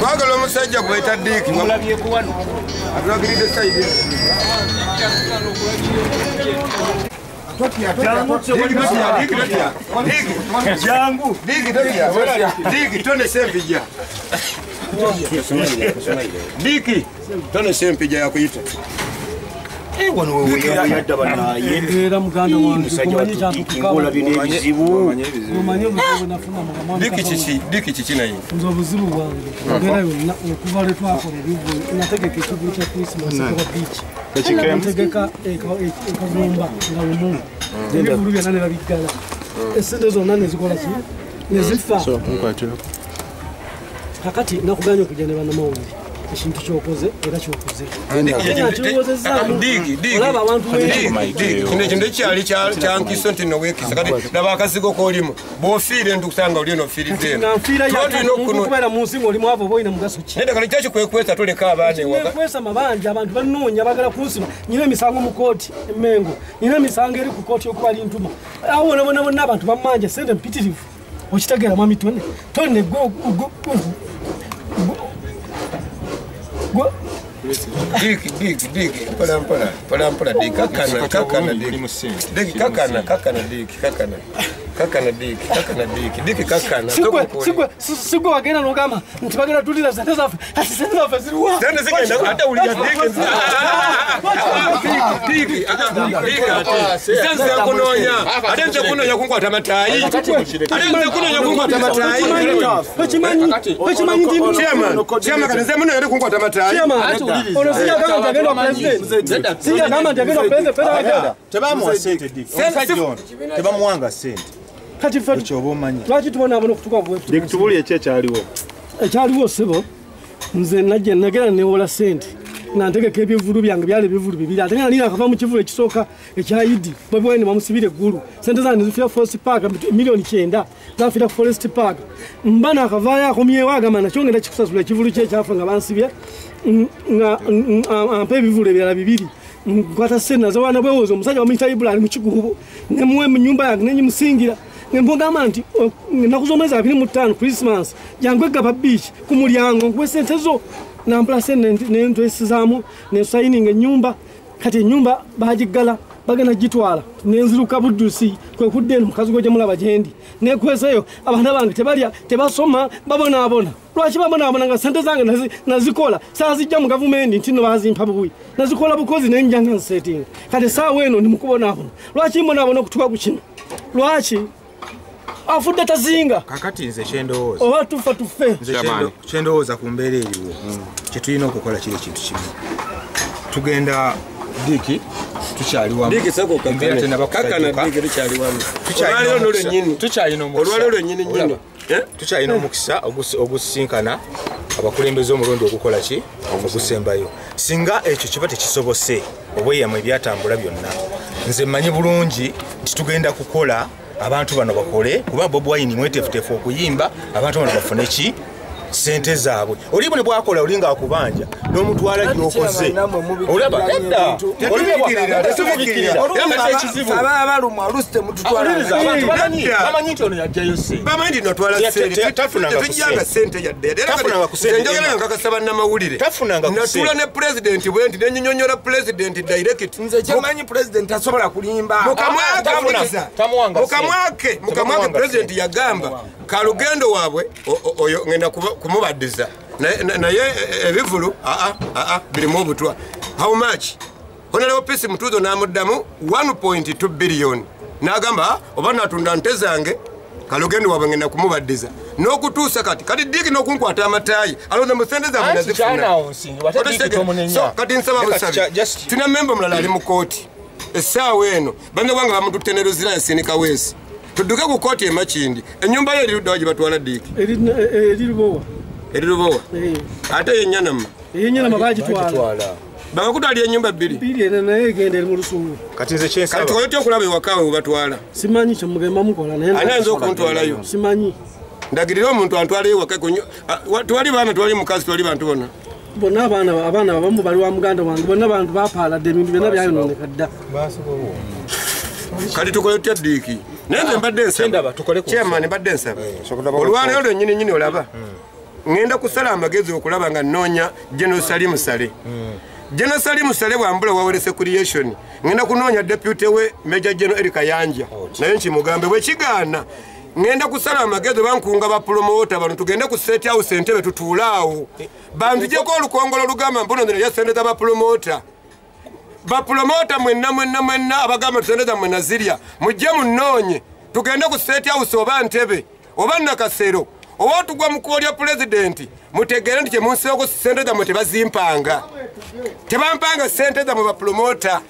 Twagala omusajja gweta Diiki mulabyeko wano atulagiridde side jangu Diiki tone sempijja Diiki tone sempijja yakuyita wano wewe banaye era muganda wange Diiki kiki naye nze obuzibu bwange ngera yonna okuva lwe twakola ebivvulu nategeka ekivvulu kya Christmas kuba beach nategeka ekavumba nga lumu ebivvulu byonna ne babiggala esente zonna ne zikola ki ne zifa. Kakati nakuganya okujja ne bannamawulire ekintu kyokoze era kyokoze. Kino ekintu ekyali kyankiso nti noweekisa kati laba akazigo k'olimu bw'ofiire ntukusanga oli eno ofiiridde eno. Okubeera mu nsi ng'oli mwavu oba olina mugaso ki? Nedda kati kyaki kwekwesa toleka abaana ewaka. Kwekwesa mabanja abantu bannoonya baagala kunsiba. Nina emisango mu kkooti e Mengo, nina emisango eri ku kkooti y'okuba Lintuma. Awo wonna wonna wonna abantu bammanja ssente mpitirivu. Okitegeera mwami Tone? Tone gwe Diiki mpola mpola mpola mpola Diiki kakana kakana Diiki kakana kakana Diiki kakana kakana Diiki kakana Diiki kakana. Sigwe wagenda n'ogamba nti bagenda tulira sente zaffe ati sente zaffe ziriwa. Sente zigenda ate wulira Diiki Diiki ate nze nkunoonya ate nze kunoonya kunkwata mataayi ate nze kunoonya kunkwata mataayi. Okimanyi nti Chairman kati nze munoonya kunkwata mataayi. Ono sijagamba nti agenda president. Sijagamba nti agenda president. Tebamuwa sente Diiki. Omusajja ono tebamuwanga sente. Kati ffe lwaki tubonaabona okutuuka bwe Diiki tubuulire ki ekyaliwo? Ekyaliwo ssebo nze najja nagenda newola sente nga ntegeka ebivvulu byange byali ebivvulu bibiri ate nga nali nakava mu kivvulu ekisooka ekya Idi Bobi Wine bamusibira eggulu sente zange ne zifiira Forest Park 9 million zafiira ku Forest Park mba nakavaayo akomyewo agamba nakyo ngenda kikusasula ekivvulu kye ekyafa nga bansibye nga ampa ebivvulu ebirala bibiri nkwata sente nazo wana bwewoza omusajja bamuyita Ibula ali mu kigubo ne muwe mu nnyumba yange ne nyimusingira nembogamba nti ennaku z'omwezi 25 Christmas jangu eggaba beach ku mulyango nkuwe sente zo nampula sente nentwesizaamu nensayininga ennyumba kati ennyumba bagiggala bagenda gitwala nenziruka buddusi kwe kudda eno mukazi gwe gye mulaba gye ndi nekweseyo abaana bange tebalya tebasoma babonaabona. Lwaki babonaabona nga sente zange nazikola saazijja mu gavumenti nti nno baazimpa bubi nazikola bukozi nenja nga nsetinga kati essaawa eno ndi mukubonaabona. Lwaki mbonaabona okutuuka ku kino? Lwaki afudde tazinga? Kakati nze kyendowooza oba tufa tufe. Nze kyendowooza ku mbeera eriwo kye tulina okukola kiri ekintu kimu. Tugenda Diiki tukyali wamu. Diiki soko kakana Diiki tukyali wamu. Olwaleero lwennyini nnyini. Tukyalina omukisa ogusinkana abakulembeze omulundi ogukola ki ogusembayo. Singa ekyo kiba tekisobose obweyamo ebyatambula byonna nze mmanyi bulungi nti tugenda kukola abantu bano bakole kuba Bobi Wine mweteefuteefu okuyimba abantu bano bafune ki sente zaabwe. Oli bwe bwakola oli ng'akubanja n'omutwala gy'okoze. Olaba edda bamanyi nti ono yajjayo ssente. Bamanyi nti natwala ssente. Tetujjanga ssente yadde. Njagala nga nkakasa bannamawulire. Natuula ne pulezidenti bwe nti ne nnyonnyola pulezidenti direct. Nze kyemanyi pulezidenti tasobola kulimba. Mukamwake pulezidenti yagamba kalugendo waabwe oyo ngenda kumubaddiza naye ebivvulu birimu obutwa. How much? Honorable Peace Mutuzo n'amuddamu 1.2 billion n'agamba oba natunda nte zange kalugendo waabwe ngenda kumubaddiza n'okutuusa kati Diiki n'okunkwata amataayi alowooza mu ssente zaabwe nazifuna. So kati nsaba busabi tulina memba omulala ali mu kkooti essaawa eno bannabwange bamututte ne Luzira Yasini Kaweesi. Tudduke ku kkooti e Makindi. Ennyumba yo eri ludda wa gye batwala Diiki? Eri Lubowa. Eri Lubowa. Ate y'Ennyanama? Ey'Ennyanama baagitwala. Bakakutwalira ennyumba bbiri? Bbiri eno naye egenda eri mu lusuubo. Kati nze kyensaba. Kati tukole tutya okulaba ewaka we webatwala? Simanyi kye mugenda mukola naye. Ani ayinza okuntwalayo? Simanyi. Ndagirire omuntu antwaleyo ewaka. Tewali baana, tewali mukazi, tewali bantu bonna. Bonna abaana abamu bali wa muganda wange bonna bantu bapaaladde ebintu byonna byayonooneka dda. Kati tukole tutya Diiki? Naye nze mbadde nsaba. Chairman mbadde nsaba. Olwaleero lwennyini nnyini olaba. Ngenda kusala amagezi okulaba nga nnoonya General Salim Saleh. General Salim Saleh bwambula wawerese creation, ngenda kunoonya deputy we Major General Eric Kayanja, naye nkimugambe bwe kigaana ngenda kusala amagezi bankunga ba promoter bano tugende ku State House Entebbe tutuule awo banzijeko olukongolo olugamba mbuno nze ya sente z'aba promoter. Ba promoter mwenna mwenna mwenna abagamba sente zammwe nazirya, mujje munnoonye tugende ku State House oba Ntebe oba Nakasero oba tugwa mu kkubo lya pulezidenti, mutegeere nti kyemunsiibako sente zammwe tebazimpanga, tebampanga sente zammwe ba promoter.